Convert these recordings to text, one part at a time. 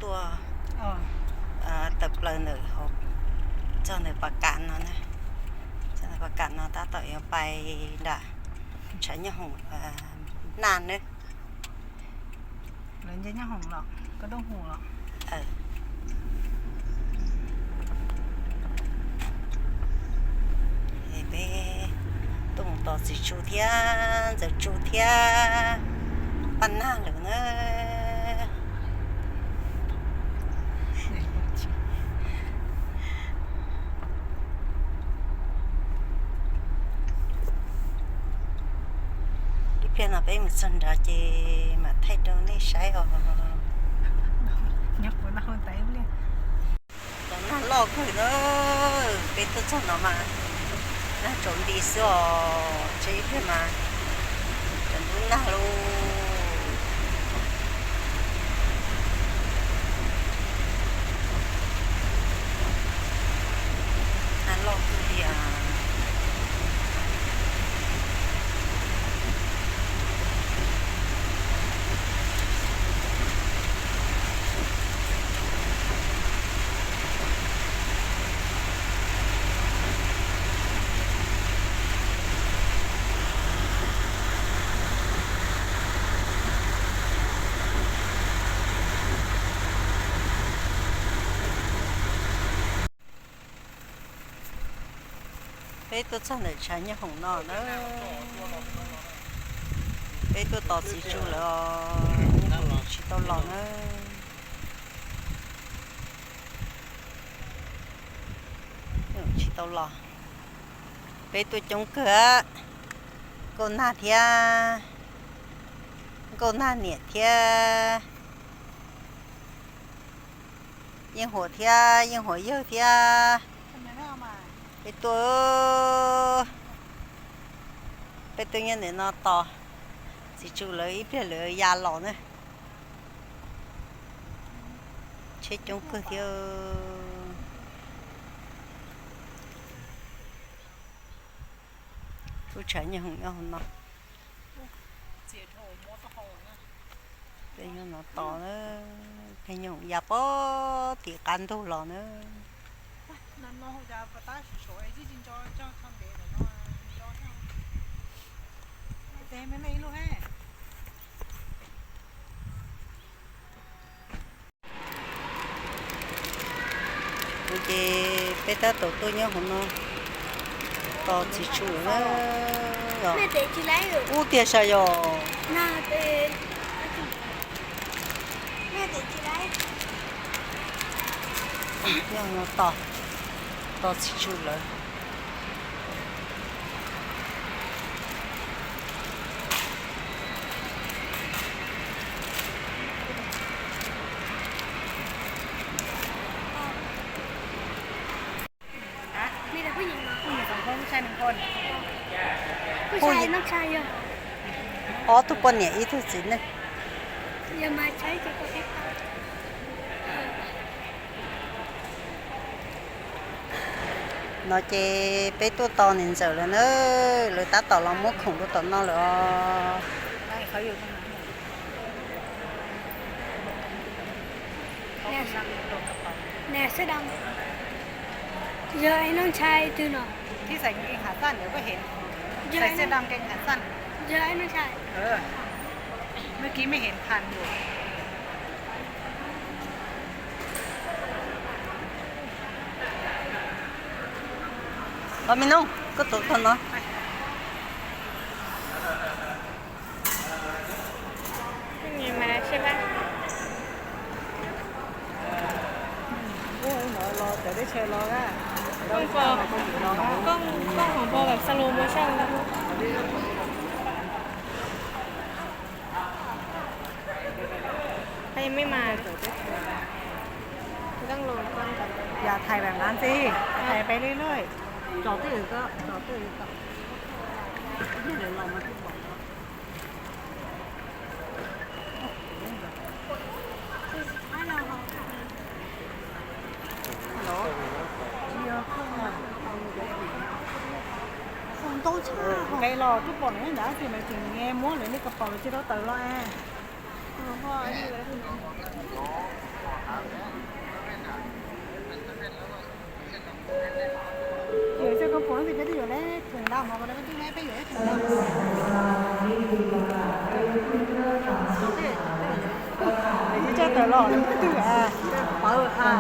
tuaj tawm plaws ntawm hauv, txog ntawm pas kam no na, txog ntawm pas kam no tab tom yuav pais nram tshav nyooj hoom Naj nawb. Peb tuaj mus tos Txiv Tsu thiab Ntxawm Tsu thiab Paj Nag lawm na. Ib pliag no peb mus txog nrad ces mam thaij rau nej saib os. Los nag loj kawg na, peb tuaj txog no mas nag tsaus nti xwb os, tsam ib pliag mas tsaus ntuj nag lauj. Nag loj kawg li as. Peb tuaj txog ntawm tshav nyooj hoom no na, peb tuaj tos Txiv Tsu lawm os, nyooj hoom tsis tau los na. Tsis tau los, peb tuaj coob kawg, Nkauj Nag thiab, Nkauj Nag niam thiab, Yeej Huam thiab Yeej Huam yawg thiab. Peb tuaj, peb tuaj nyob ntawm no tos Txiv Tsu lawv, ib pliag lawv ya los na. Tsheb coob kawg thiab. Lub tshav nyooj hoom nyob hauv no. Peb nyob no tos, peb nyob ya pog tim qab ntug los na. Kuv ces peb tab tom tuaj nyob hauv no tos Txiv Tsu na. Ub tiag sav yog. Nyob no tos, tos Txiv Tsu lawv. Ob tug poj niam ib tug txiv neej. No ces peb tuaj tos niam ntxawm lawv na, lawv tab tom los muab khoom rau tom no lawm os. Nè, xếp đông. Giờ em đang sai từ nào? Thí xài kem hạt xanh nữa có hiện. Giờ xài em xếp đang đông kem hạt xanh. Giờ em đang sai. Ơ. Mới kia mới hiện thành được. Ơ, Minh Nông, có tụi con nó. Nhìn mà là xe bác. Ua ntawd los cov teb chaws los a. Koj pom, koj, koj hom pomแบบ slow motion นะ. Hayไม่มา. Koj lùn, koj.อย่าถ่ายแบบนั้นสิ ถ่ายไปเรื่อยๆ จอดที่อื่นก็ จอดที่อื่นก็ ไม่เดี๋ยวเรามาที่บ่อน Nqes los twb pom lawm ntag, tab sis mas tseem muab lawv niag kas paus lawv tsis tau tawm los es. Los twb pawv a.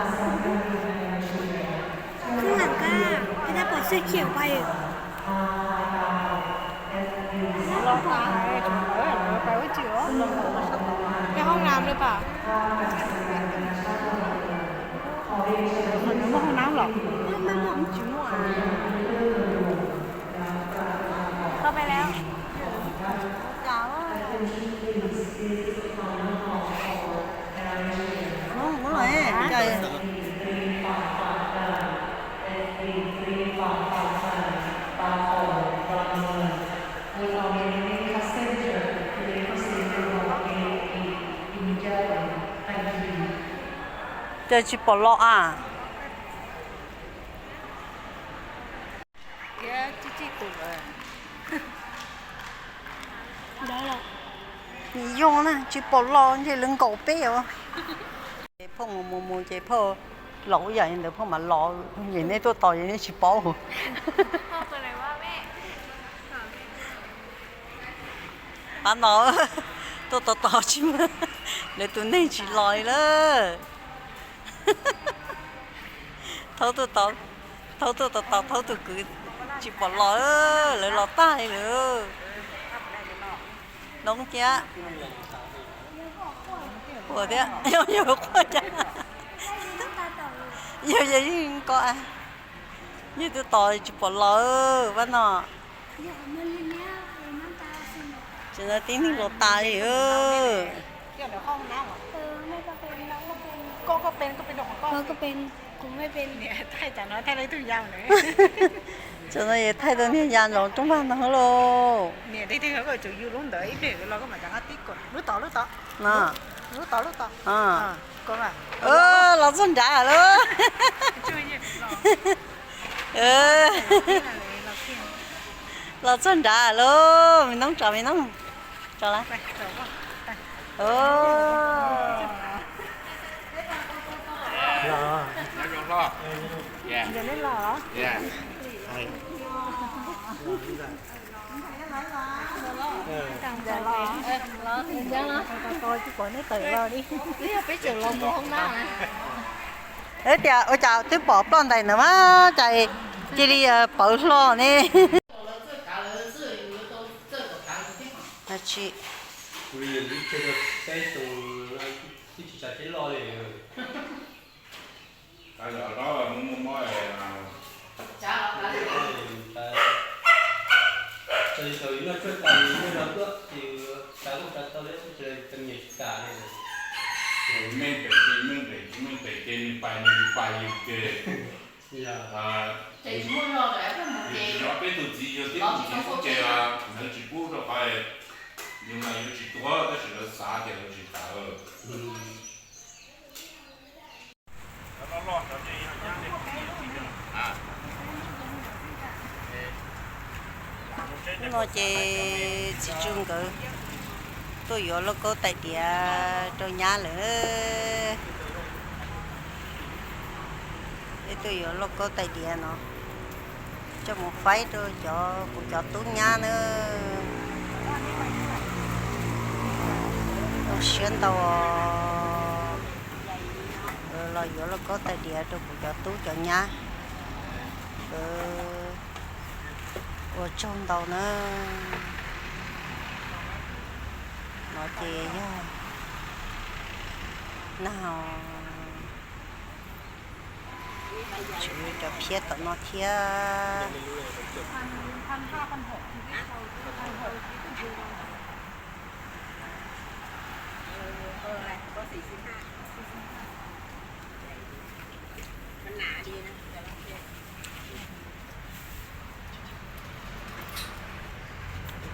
Cooj lam kab, peb tab pom xwb khiam pais. Los tas, pais ua tsi os? Peb hoob nam li pam. Qhov nws muaj hoob nam los? Tsis muaj. Tau pais lawm. Cas tsis pom los a? Nws yog na, tsis pom los ntshe lawv nkaum peb os. Ces phauj mus mus mus ces phauj los ib yam li ntawd phauj mam los, ces nej tuaj tos ces nej tsis paub. Pab no tuaj tos tos tsis muaj, lawv tus neeg tsis los li lawm. Thaub tuaj tos, thaub tuaj tos tos thaub tus kwv tsis pom los, lawv los tag li lawm. Noob thiab, ua thiab, yog yog quaj cas, yog yog yeej ko, yog tuaj tos tsis pom los pab no. Tseem no tib neeg los tas li. Tseem no yog thaij tau niag ya nrov rooj vag no lauj. Los txog nrad lawm. Los txog nrad lawm, me noob tso me noob. Tso lawm. Tias ua cas twb pom ploj ntais ntawd mas cas cia li pawv hlo ne. Peb tus txiv yog tib tus txiv ces lawv tsis pub rau qhov yus mas yuav tsis tuag tab sis lawv xav tias lawv tsis tawm. Hnub no ces txiv Tswb nkawd tuaj yuav lauj kaub tais diav rau nyab lawm. Peb tuaj yuav lauj kaub tais diav no coj mus faib rau cov, kuv cov tub nyab na. Zoo siab ntau os. Los yuav lauj kaub tais diav rau kuv cov tub cov nyab. Ua tsaug ntau na. No ces yog nag hmo tswv cov phiab tom no thiab.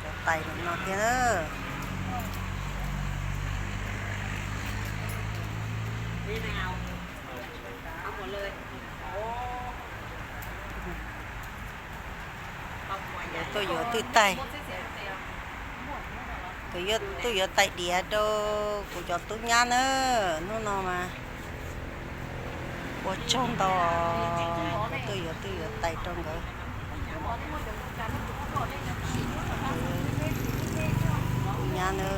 Cov tais no thiab. Tuaj yuav twj tais, tuaj yuav tais diav rau kuv cov tub nyab na. Hnub no mas ua tsaug ntau, tuaj yuav twj yuav tais rau nkawd. Nyab na.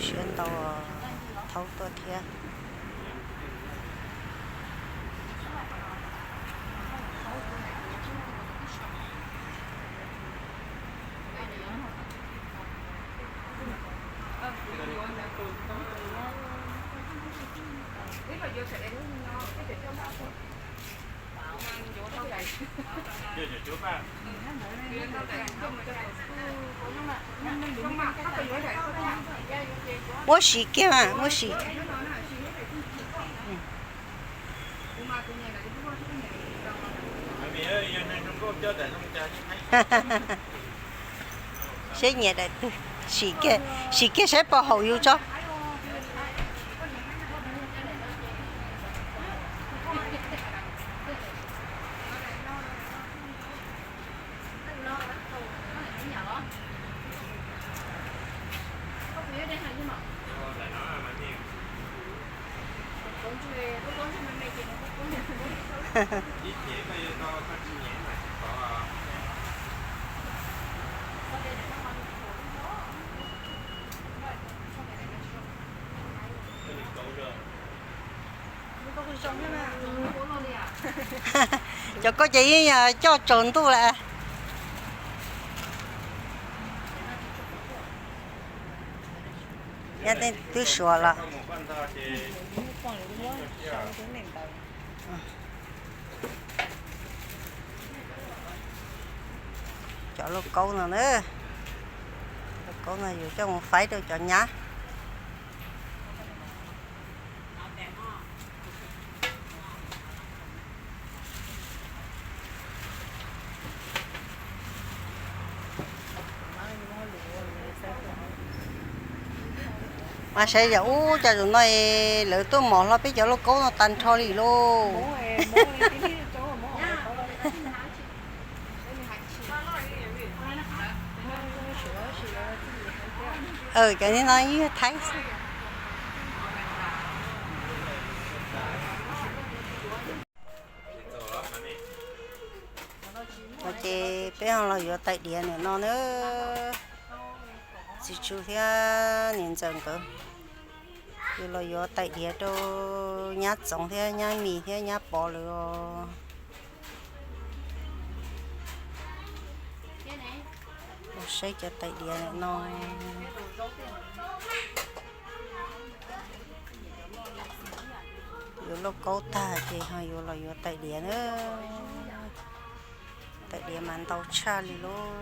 Siav ntau thaub tuaj thiab. Muab sim kiag mas, muab sim. Seb nyiam daim twg, sim kiag, sim kiag saib puas haum yus tso. Cov koj ces yeej yog coj tsaus ntuj lawm. Nyab twb suav los. Cov lauj kaub no na, lauj kaub no yus coj mus faib rau cov nyab. Mas saib yam ub, cas zaum no lawv tuaj mos hlo peb cov lauj kaub no tag nrho li lauj. Cov no yog Thaib xwb. No ces peb ho los yuav tais diav ntawm no na. Txiv Tsu thiab niam ntxawm nkawd, yus los yuav tais diav rau nyab Txoov thiab nyab Mis thiab nyab Pov lawm os. Los saib cov tais diav ntawm no. Yuav lauj kaub tag ces ho yuav los yuav tais diav na. Tais diav mas ntau tshaj li lauj.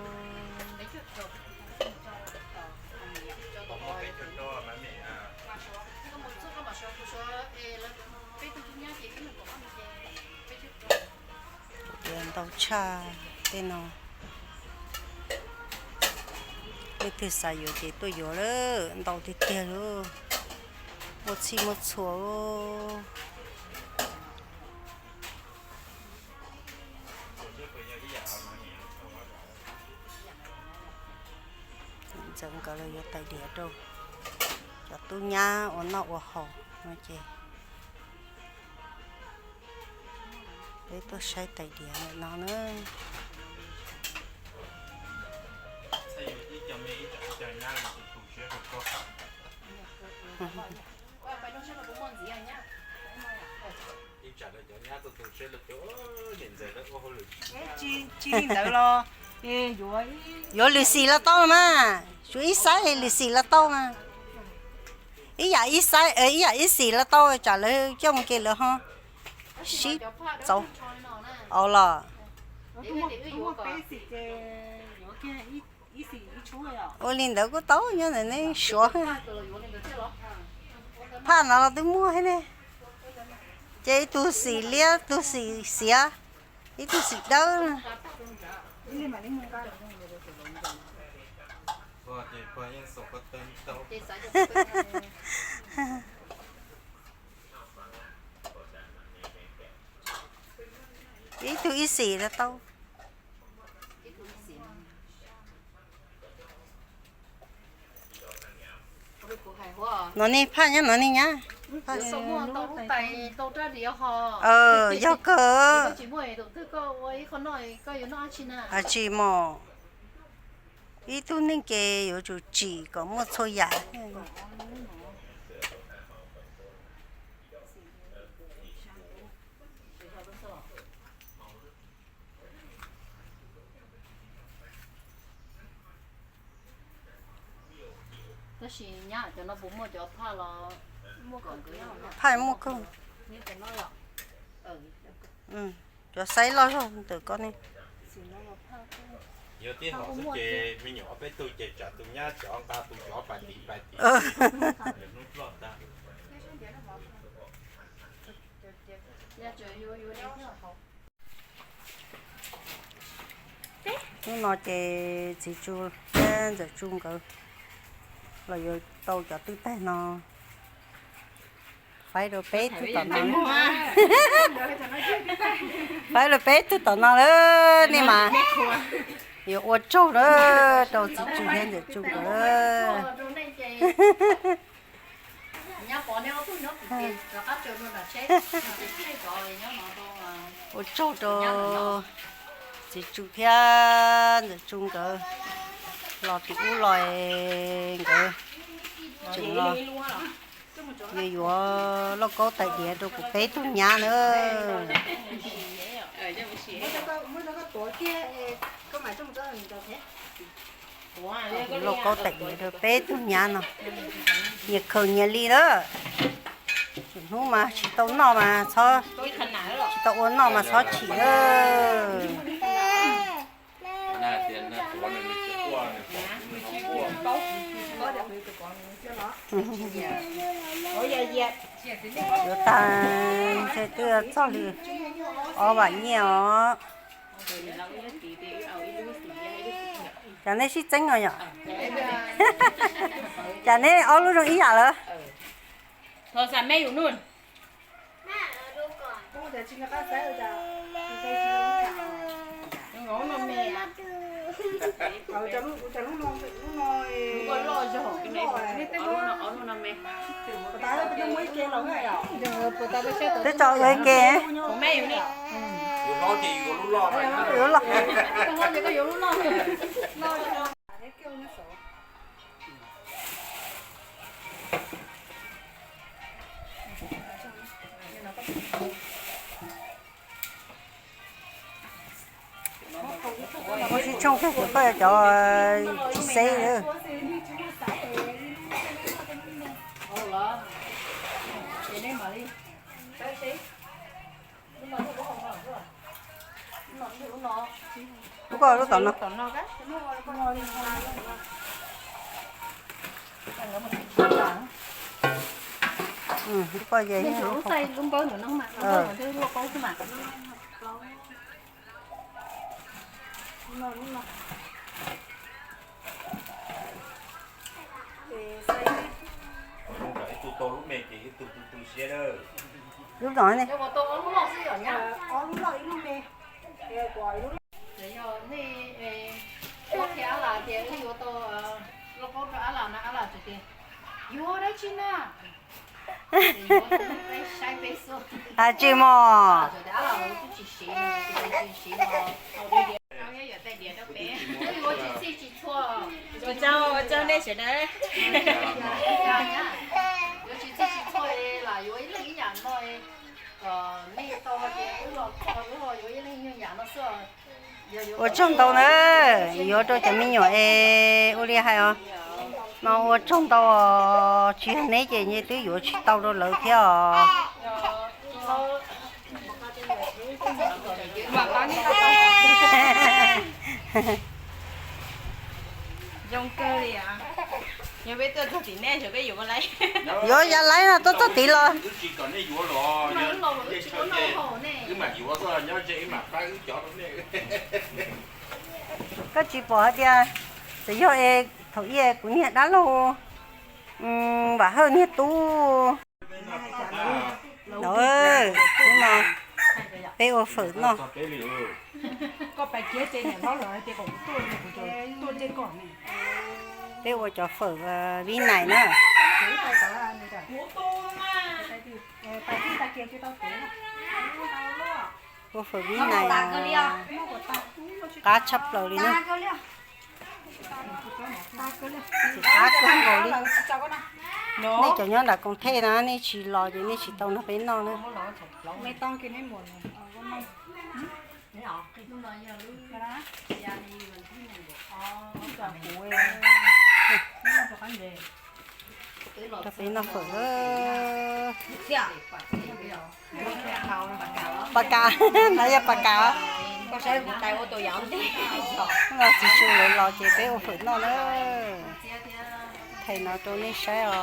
Tais diav ntau tshaj tej no. Leej twg xav yuav ces tuaj yuav lawm, ntau tiag tiag lauj. Muaj txhij muaj txhua. Ntxawm nkawd los yuav tais diav rau cov tub nyab ua noj ua haus no ces peb tuaj saib tais diav ntawm no na. Tsis li ntawd los yuav lwm xim los tau los mas, tsuas ib xaib lwm xim los tau mas. Ib yam ib xaib, ib yam ib xim los tau, tsam lawv coj mus ces lawv ho sib txaus. Au los. Ua li ntawd kuj tau, nyob ntawm nej suav. Phaj no los twb muaj thiab ne. Ces ib tug xim liab, ib tug xim xiav, ib tug xim dawb. Ib tug ib xim los tau. No nej phaj nyob no nej nyab. Yog kawg. Tsis mos. Ib tug neeg ces yuav tsum tsim kom muaj txhua yam. Tab sis nyab cov no puas muaj cov phaj los? Phaj muaj kawg. Cov xaiv loj zog ntawm ko ne. Yog tib hom xwb ces me nyuam ob peb tug ces tsam tus nyab tsov nqa tus tsov pais tim pais tim. Hnub no ces txiv Tsu thiab ntxawm Tsu nkawd los yuav tau cov twj taig no faib rau peb tug tom no. Faib rau peb tug tom no lawm nej mas. Yuav ua tsaug na rau txiv Tsu thiab ntxawm Tsu nkawd. Ua tsaug rau txiv Tsu thiab ntxawm Tsu nkawd los tim ub los nkawd tseem los yuav yuav lauj kaub tais diav rau kuv peb tug nyab na. Lauj kaub tais diav rau peb tug nyab no, nyias khaws nyias li lawm. Txhua hnub mas tsis tau noj mas txhob, tsis tau ua noj mas txhob chim lawm. Yuav tag ntshe twb txog li ob vam nyiaj os. Cas neb sib txeeb no yom? Cas neb ob lub zoo ib yam lawm? Twb tso ua ke. Yuav loj. Muab sib tshooj kiag cov koj cov tsis xeb lawm. Lub koj lub tom no. Lub koj ye. Lub no ne. Yog nej ua qhia ab las tias wb yuav tau lauj kaub rau ab las no ab las tsuas tias yuav dab tsi na. Ab tsi mog. Ua tsaug nej sawv daws. Ua tsaug ntau na, yuav rau cov me nyuam es ua li hais os. No ua tsaug ntau os, tsis yog neb ces neb twb yuav tsis tau rau lawv thiab os. Zoo kawg li. Yog peb tuaj txog tim nej, peb yuav, yuav yav laib no tuaj txog tid los. Koj tsis pom hais tias txawm yog es thaum ub kuv niag dab laug Vam Hawj niag tub. Hnub no peb ua fawm noj. Peb ua cov fawm vib nais na. Ua fawm vib nais qab tshaj plaws li na. Txiv qab kawg nkaus li. Nej cov nyob nram Koos Thej na, nej tsis los ces nej tsis tau nrog peb noj na. Nrog peb noj fawm. Pas kas, no yog pas kas. Los txiv tsu lawv los ces peb ua fawm noj na. Thaij no rau nej saib os.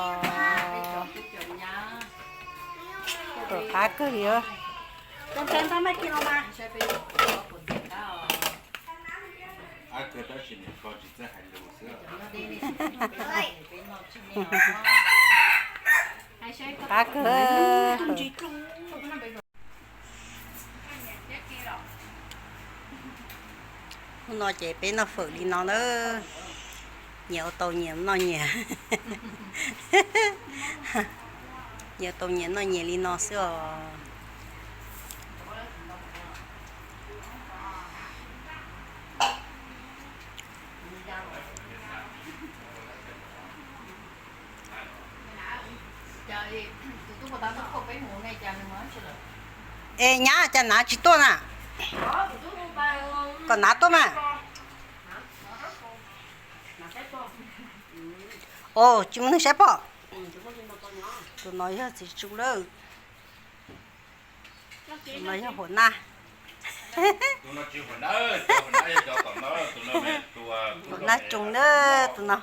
Fawm qab kawg li. Qab kawg. Hnub no ces peb noj fawm li no na. Nyias ua tau nyias noj nyias. Nyias ua tau nyias noj nyias li no xwb os. Es nyab, cas Nav tsis tuaj na? Kom Nav tuaj mas. Os, tsis muaj neeg saib pom. Tus no yog txiv tsu lawm. Tus no yog huam nab. Huam nab tsoos na tus no.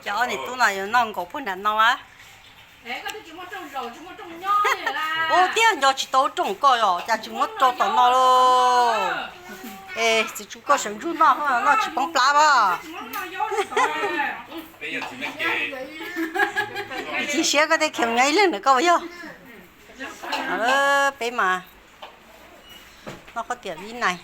Cov ob niam tub no yuav noj nkaus puag nram no a. Ub, tiag nco tsis tau rooj koj os, cas tsis muab rau tom no lauj. Es txiv tsu koj sawv ntsug noj, noj tsis poob plab as. Cia siab koj tej khees nyob ib leeg ntawm koj puas yog? Peb mas noj khaub tiam vib nais.